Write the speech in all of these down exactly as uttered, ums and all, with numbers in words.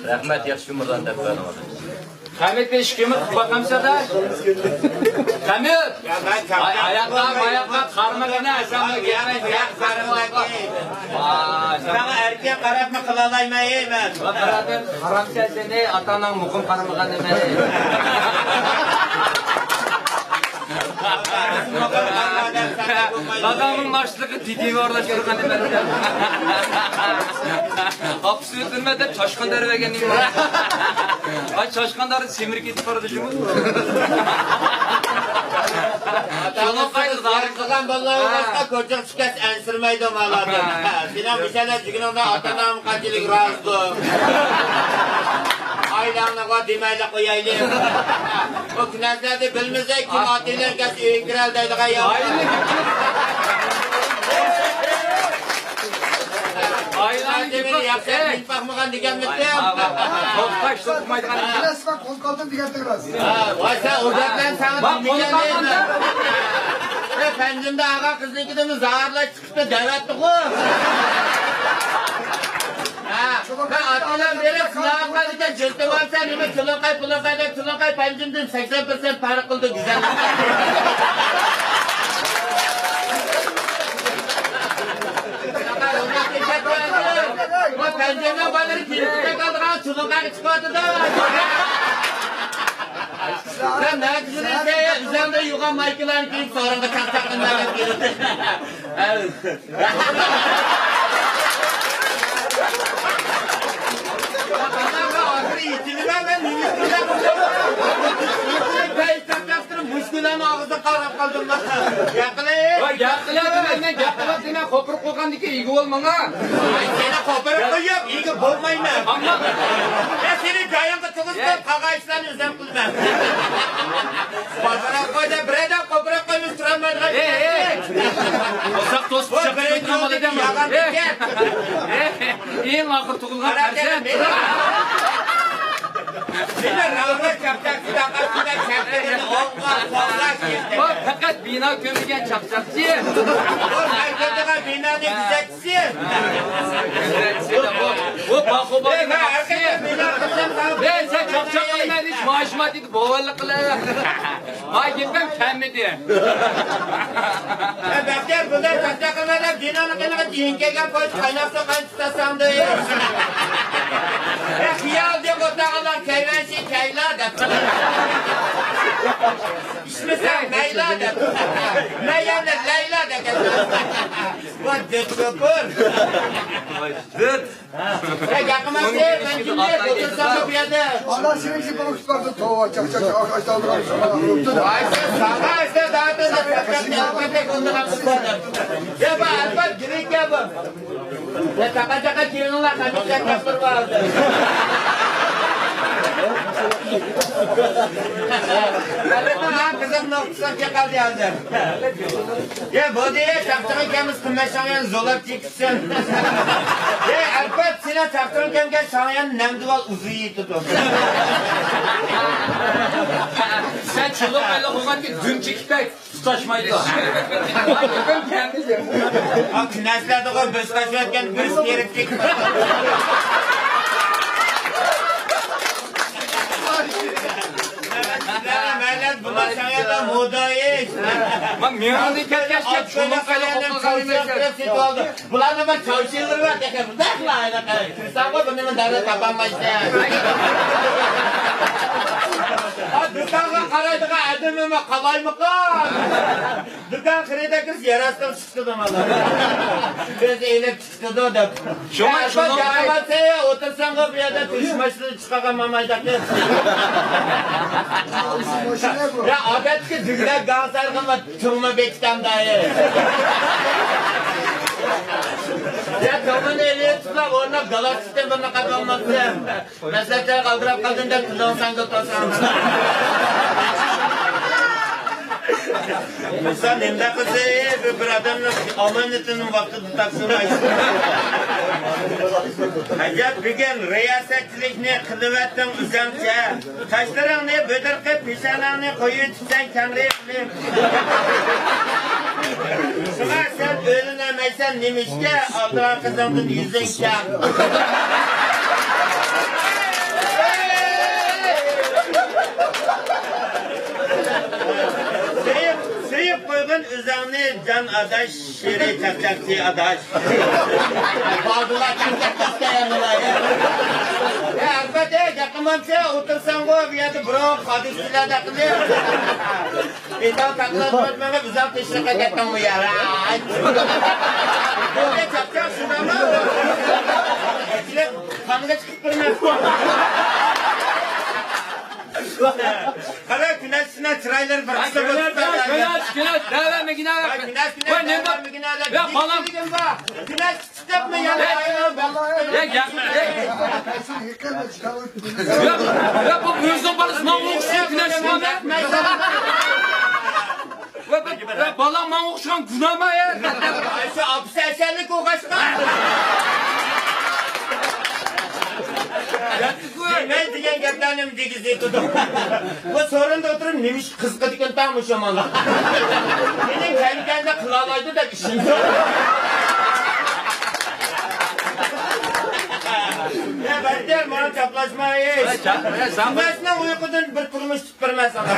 رەھمەت، ياخشى كۆمۈرلەرنى دەپ بەردىڭىز. خەمىت بېشى كۆمۈر قىلىپ باقامسىز-دە؟ خەمىت! ئاي، ئاياققا، ئاياققا قارىمىغىنە، ئەسەمنى گەپنى ياق قارىمىغان. ۋاي، ساڭا ئەركەك قاراپمۇ قىلالايمەن، ئەي مەن. ۋاي، قارادىم، قارامسەن سېنى، ئاتا-ئاناڭ مۇقىم قارىمىغان نېمە؟ دادامنىڭ ناشتىلىقى دېدىمۇ ئارىلاشتۇرغان نېمە؟ ئاپىسى ئۆلتۈرمە دەپ چاشقان دەرۋەرگەن نېمە؟ ئاي، چاشقان دەرۋەر سېمىرىپ كېتىپ بارىدۇ شۇ. شۇنىڭ قايتىدا قىلغان بالىلار بولغاچقا، كوچىغا چىققاچ ئەنسىرىمەيدۇ مالادا. سېنىڭ مۇشەلە جۈگۈنۈڭدە ئاتا-ئاناڭ قانچىلىك رازىدۇ؟ ئائىلەڭنىغۇ دېمەيلا قويايلى. بۇ كۈنەزلەردە بىلمىسەك، كىم ئاتا-ئانىلار كەلسە ئۆيگە كىرەلدەيدىغان يامان. ئائىلەڭنى يىقىپ، باقمىغان دېگەنمىدىم؟ توختاش، توختىمايدىغان. بىلەسىزمۇ، قوزغالدىم دېگەن راست. ۋاي، سەن ئۇ گەپلەرنى ساڭا دېمىگەن ئىدىم. ئەي، پەنجىمدە ئاغا قىزنىڭكىدىن زاھارلاش چىقىپتۇ دەۋەتتىغۇ. ھە، مەن ئاتىلار بېرىپ سىناپ قالىدىكەن، جىلتىۋالسا نېمە، تىلىڭقاي، پۇلۇڭقاي دەپ، تىلىڭقاي پەنجىمدىن سەكسەن پىرسەنت پەرق قىلدى گۈزەللىكتە. پەنجىمنىڭ بالىلىرى كېلىپ كېتىۋاتىدىغان تۇلۇقلارغا چىقىۋاتىدۇ. سەن نەگە يۈرۈيسەن يا، ئۆزۈڭدە يۇغان مايكىلارنى كىيىپ سورۇنغا چاقچاق قىلماي كېلىدۇ. ئاخىرى يېتىلىمەن مەن، نېمە قىلىمەن؟ مۇشۇ كۈنلەرنىڭ ئاغزىغا قاراپ قالدىم. گەپ قىلىڭ. ۋاي، گەپ قىلىڭ دېمەي، مەن گەپ قىلىڭ دېمەي، قوپۇرۇپ قويغاندىكىن ئىگە بولماڭا. سېنى قوپۇرۇپ قويۇپ، ئىگە بولمايمەن. ئەمما يا سېنى جايىڭغا تۇرغۇزۇپ، قالغان ئىشلارنى ئۆزۈم قىلىمەن. قوپۇرۇپ قوي دەپ، بىرەيدەم قوپۇرۇپ قويمىسا تۇرالمايدىغان. ئەي، ئەي، ئەي. ئۇزاق توسۇپ، بىرىنچى يولدىكى ياغان بېكەت. ئەي، ئەي. ئەڭ ئاخىر تۇغۇلغان پەرزەنت. مېنى راۋۇرۇس چاپچاقچى تاقاسىدا چاپچىقىنى ئوڭغا، سولغا كىردى. بۇ پەقەت بىنا كۆمگەن چاپچاقچى. بۇ مەن كۆرىدىغان بىنانىڭ كۆزەتچىسى. بۇ، بۇ باخۇباننىڭ ئەي، مەن ھەر قېتىم بىنا قىلسام، ساڭا ئەي، سەن چاپچاق قىلماي، ھېچ مائاشىم يېتىپ بوۋاللىق قىلىۋەر. ماي گېپىم كەممىدى. ئەي، بەختىيار، بۇنداق چاپچاق قىلما دەپ، بىنانىڭ قېنىغا كېيىن كەلگەن پويىز قايناق سۇ قاينىتىپ تاشلاڭدى. ئەي، خىيال دەپ ئوتاغانلار كەيۋەنشى كەيلا دەپ. ئىچمىسەڭ مەيلا دەپ. مەيلەننى لەيلا دەپ. ۋاي، دۆت كوپۇر. دۆت. ئەي، ياقماس، مەن كىمنى ئولتۇرسام بۇ يەردە. ئانا سېنىڭ كىشى بولۇپ چىقارسا، توۋا، چاق، چاق، چاق، ئاش، ئاش، ئاش، ئاش، ئاش. ۋاي، سەن ساڭا ئىشتە دادىن دەپ، دەپ، دەپ، دەپ، ئولتۇرغان قىزلار دەپ. يا، بۇ ئەلپەت گىرىككەن بۇ. يا، چاقا، چاقا، كېلىڭلار، قېنى، چاقا، بىر بار. قىزىق نۇقتىسىغا قالدى ھازىر. يا، بولدى، چاقچىقى كەممىز، قىممەت شاڭيان زولاپ چېكىتسۇن. يا، ئەلپەت، سېنىڭ چاقچىقىڭ كەمگەن شاڭيان نەمدىۋال ئۇزۇن يېتىدۇ. سەن چۇلۇق بەللىك بولغانكى دۈم چېكىتەك. تۇتاشمايدۇ. ئا، كۈنەسلەردىغۇ بىز تاشلاۋەتكەن بىر تېرىپ كېتىپ. مەلەت بۇلار شاڭياندا مودا ئىش. مەن مېڭەمدىن كەتكەچ، شۇنىڭ قايلا قوپۇلغان ئىكەن. بۇلارنىڭ بىر چاۋشيەنلىرى بار تېخى. مۇنداقلا ئايلاپ قاراي. كىرسەڭغۇ بۇنى مەن دەررۇ تاپالمايسەن. ھا، دۇكانغا قارايدىغان ئادىمىمۇ قالايمىقان. دۇكان خېرىدارى كىرسە يەر ئاستىغا چىقىدۇ مانا. كۆز ئېلىپ چىقىدۇ دەپ. شۇڭا، يا، شۇنىڭ ياقمىسا، ئولتۇرساڭغۇ بۇ يەردە تۈرۈش ماشىنىسى چىقارغان مامايداق. يا، ئادەتتىكى دۈگىلەر گاڭسارغىمۇ تۈڭمە بېكىتەم دايى. يا، تۈڭمىنى ئېلىۋېتىپلا ئورناپ گالاكسىكتىن بىرنى قاتالماپتۇ. مەسلىھەتچىلەر ئالدىراپ قالدىم دەپ تىلىڭ ساڭگىلى تۇرساڭ. ئىنسان نېمىنداق قىلسا، بىر، بىر ئادەمنىڭ ئامانىتىنى ۋاقتىدا تاپشۇرمايسىز. ئەجەب بۈگۈن رىياسەتچىلىكنى قىلىۋەتتىڭ ئۆزۈڭچە. قاشلىرىڭنى بۆدۈرقەپ، پېشانەڭنى قويۇۋېتىپسەن كەڭرى قىلىپ. شۇڭا سەن ئۆيلىنەلمەيسەن نېمىشقا، ئالدىراڭ قىزىڭدىن يۈزۈڭ كەڭ. ئاداش، شېرى چاقچاقچى ئاداش. بالدۇرلار چاقچاق قىلىپ تەييارلىغاي. يا ئەربەت، ئەي، گەپ قىلمامسەن، ئولتۇرساڭغۇ، بۇ يەردە بۇرۇن قادىسىيلەردە قىلىپ. بىزار تاقلاتمايمەن، بىزار تېشىلىققا كەتتىڭمۇ يا؟ بۇ چاقچاق شۇنداقمۇ؟ قانغا چىقىپ تۇرماس. قارا، كۈنەش سىنە چىرايلىرى بىر قىسىم بولۇپ كۈنەش، كۈنەش، دەۋەرمە، گىنە. ۋاي، كۈنەش، كۈنەش، ۋاي، نېمە دەۋەرمە، گىنە، يا، بالام. كۈنەش چىقىپمۇ يا؟ يا، يا، يا، يا، بۇ ئۆزىنىڭ بالىسى ماڭا ئوخشىسا، كۈنەش، ۋاي، ۋاي، ۋاي، بالام ماڭا ئوخشىغان گۇناھما يا. شۇ ئاپىسى ئەسەرلىك ئوخشاشقان. دېمەي دېگەن گەپلەرنى دېگۈزۈۋېتىدۇ. بۇ سورۇندا ئولتۇرۇپ نېمە ئىش قىزىقىدىكىن تاڭ مۇشۇ ماڭا. مېنىڭ كەلگەندە قىلالايدۇ دەپ ئىشىنىدۇ. يا بەختىيار، ماڭا چاپلاشما ھېچ. ۋاي، چاپ-، ۋاي، ساڭ-، جۈمەسىنىڭ ئۇيقۇدىن بىر تۇرمۇش بېرىمەن ساڭا.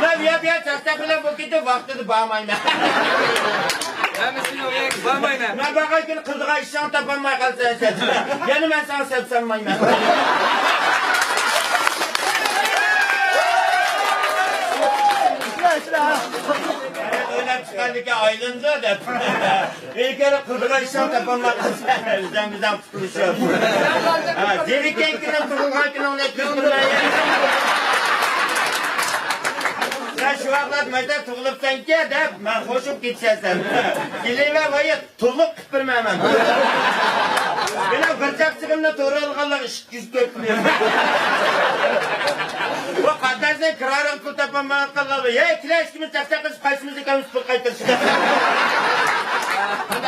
مەن بۇ يەر، بۇ يەر چاقچاق بىلەن بولۇپ كېتىپ، ۋاقتىدا بارمايمەن. ھەممىسىنى ئويلاپ بارمايمەن. مەن بارغان كۈنى قىلىدىغان ئىشىڭنى تاپالماي قالسا، يەنە مەن ساڭا سەپ سالمايمەن. ئويلاپ چىققاندىكىن ئايلىنىدۇ دەپ. ئەگەر قىلىدىغان ئىشىڭنى تاپالماي قالسا، ئۆزۈڭ بىزەڭ ھە، زېرىككەن كۈنۈڭ، تۇغۇلغان كۈنۈڭنى كۈلدۈرمەي. سەن شۇ ۋاقىتلاردا مەيدە تۇغۇلۇپسەنكەن دەپ، مەن خوشۇپ كېتىشەسەن. كېلىۋە، ۋايىت، تولۇق قىلىپ بېرىمەن مەن. مېنىڭ بىر چاقچىقىمنى تورالغانلار ئىككى يۈز تۆت مىليون. بۇ قاتناشنىڭ كىرارىغا پۇل تاپالمايۋاتقانلار، ھەي، كېلە، ئىككىمىز چاقچاق قىلىپ، قايسىمىز ئىكەنمىز پۇل قايتۇرۇشقا.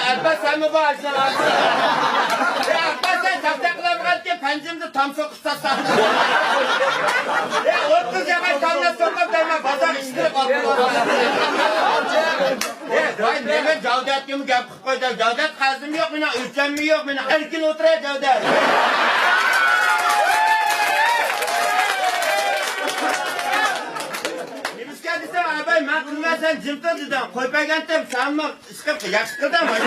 ئەبباس، سەنمۇ بار ئاشۇنىڭ ئارىسىدا. يا ئەبباس، سەن چاقچاق قىلالمىغانكەن، پەنجىمدە تام سوقۇپ تاشلاپ. يا ئوتتۇز ياغاچ تامنى سوقۇپ، دەيمەن، بازار ئىشقىلىپ ئالدىم. يا، ۋاي، نېمە جاۋدەتكىمۇ گەپ قىلىپ قويدى. جاۋدەت قەرزىمۇ يوق، مېنىڭ ئۆلچەممۇ يوق، مېنىڭ ئەركىن ئولتۇرە جاۋدەت. نېمىشقا دېسەم، ئەبەي، مەن قىلماي، سەن جىم تۇر دېدىڭ. قويۇپ بەرگەنتىم، سەنمۇ ئىشقىلىپ ياخشى قىلدىڭ. ۋاي،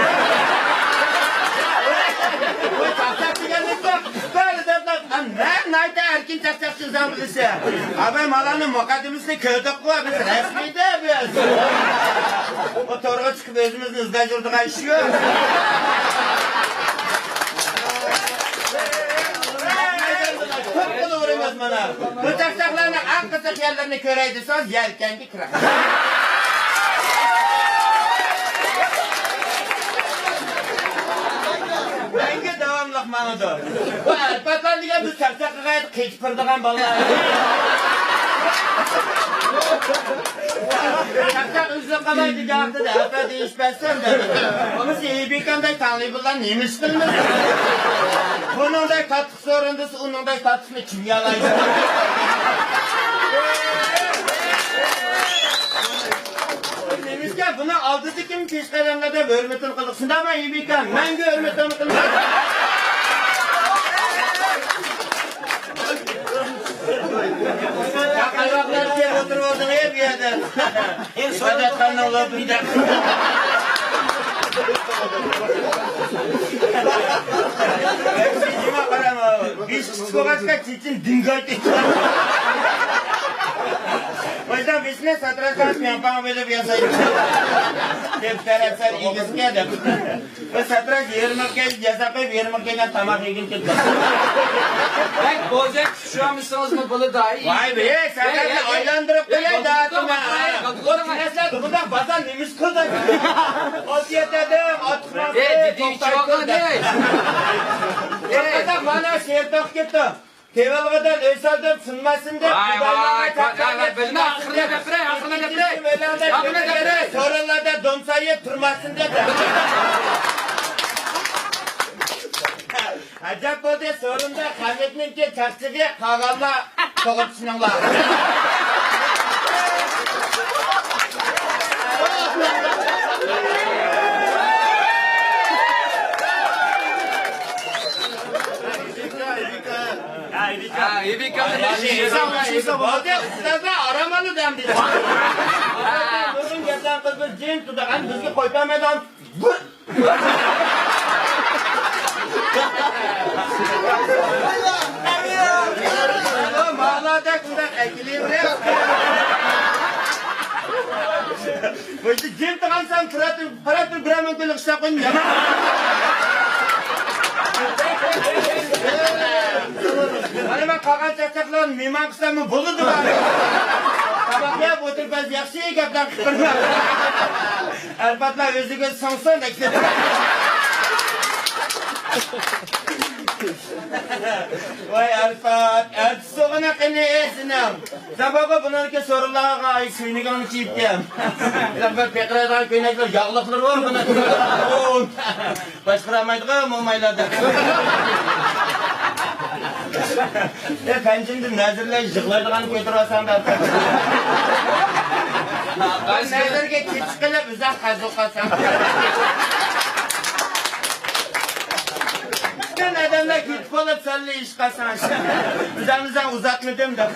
چاقچاق دېگەنلىك بار. بەرى دەپ، مەن ناھايىتى ئەركىن چاقچاقچى ئىنسان بىلىسە. ئەبەي، مالارنىڭ مۇقەددىمىسىنى كۆردۇققۇ، بىز رەسمىيدە بىز. بۇ تورغا چىقىپ ئۆزىمىزنى ئىزدەپ يۈرىدىغان ئىش يوق. توپقىلا ئۇرىمىز مانا. بۇ چاقچاقلارنىڭ ئەڭ قىزىق يەرلىرىنى كۆرەي دېسىڭىز، يەلكەنگە كىرىڭ. مەڭگۈ داۋاملىق ماڭىدۇ. بۇ ئەرپاتلار دېگەن بىز چاقچاق قىلغان يەردە قېچىپ بېرىدىغان بالىلار. چاقچاق ئۈزۈلۈپ قالاي دېگەن ۋاقتىدا ئەپە دېيىش بەرسەم دەيدۇ. بولمىسا ئېبىكەمدەك تاڭلىبىللار نېمە ئىش قىلىمىز؟ بۇنىڭدەك تاتلىق سورۇندىسى ئۇنىڭدەك تاتلىقنى كىم يالايدۇ؟ نېمىشقا بۇنىڭ ئالدىدىكىمۇ پېشقەدەملەر دەپ ھۆرمىتىنى قىلدۇق. شۇنداقمۇ ئېبىكەم؟ مەڭگۈ ھۆرمىتىنى قىلىمىز. قايۋاقلار كېلىپ ئولتۇرۇۋالدىڭ ئەي بۇ يەردە. ئىپادەتخانىنىڭ لوپىدا. بېشى كىچىك بولغاچقا چېچىنى دىڭگايتىپ. بايداق بېشىنى ساتىراشقا پياڭپاڭ بېرىپ ياسايدۇ. دەپ قارىسا ئېگىزكەن دەپ. بىر ساتىراش يېرىمىغا كەلگەن، ياساپ قويۇپ، يېرىمىغا كەلگەن تاماق يېگىلى كېتىپتۇ. بەك بوزەك چۈشۈرمىسىڭىزمۇ بولىدۇ. ۋاي بى، سەن ئەي، ئەي، ئايلاندۇرۇپ ئەي، قوياي ئەي، داتىمە. ئەي، ئەي، ئوت كېسەتلەر بۇنداق بازار نېمىش قىلدى؟ ئوت يېتەدىم، ئوت ئەي، دېدى، ئىچىۋالغان، ئەي. ئەي، مانا شېئىر توختاپ كەتتى. تېۋىلغىدىن ئۆي سالدىم، سۇنماسۇن دەپ. ۋاي، ۋاي، ۋاي، بىلمە، ئاخىرىنى دەپ بېرەي، ئاخىرىنى دەپ بېرەي. ئاخىرىنى دەپ بېرەي. سورۇنلاردا دومسايىپ تۇرماسۇن دەپ. ئەجەب بولدى، سورۇندا خەلقنىڭكى چاقچىقى، قالغانلار توغرا چۈشىنىڭلار. ھە، ئېبىكەمنى بولدى، ئۇستازلار ئارام ئالىدۇ ئەمدى. نۇرغۇن گەپلەرنى قىلىپ، بىز جىم تۇردۇق. ئەمدى بىزگە قويۇپ بەرمەيدىغان بىر ماڭلاردەك ئۇنداق ئەكېلىۋېرىپ. بۇ يەردە جىم تۇرغانسان، تۇراتتىم، قاراپ تۇرۇپ بىرەر مىڭ كۈنلۈك ئىشلەپ قويدۇم، يامان. مانا مەن قالغان چاقچاقلارنى مېھمان قىلساممۇ بولىدۇ بار. تاماق يەپ ئولتۇرۇپ بەز ياخشى گەپلەر قىلىپ بېرىمەن. ئەرپاتلار ئۆزىگە سىڭسۇن دەپ. ۋاي ئەرپات، ئەرپات سوغىنا قېنى ئېسىنىڭ. زاپاغا بۇلارنىڭكى سورۇنلارغا ئاي كۆينىكىڭنى كىيىپتىم. زاپا پېقىرايدىغان كۆينەكلەر ياغلىقلىرى بار بۇنىڭ. باشقۇرالمايدىغان مومايلار دەپ. ئە پەنجىمدىن نەزىرلەي يىغلايدىغان كۆتۈرۈۋالساڭ دەپ. نەزىرگە كېچىش قىلىپ ئۇزاق قازىپ قالساڭ. پۈتۈن ئادەملەر كېتىپ قالىپ سەنلا ئىش قالساڭ. بىزەرنى سەن ئۇزاتمىدىم دەپ.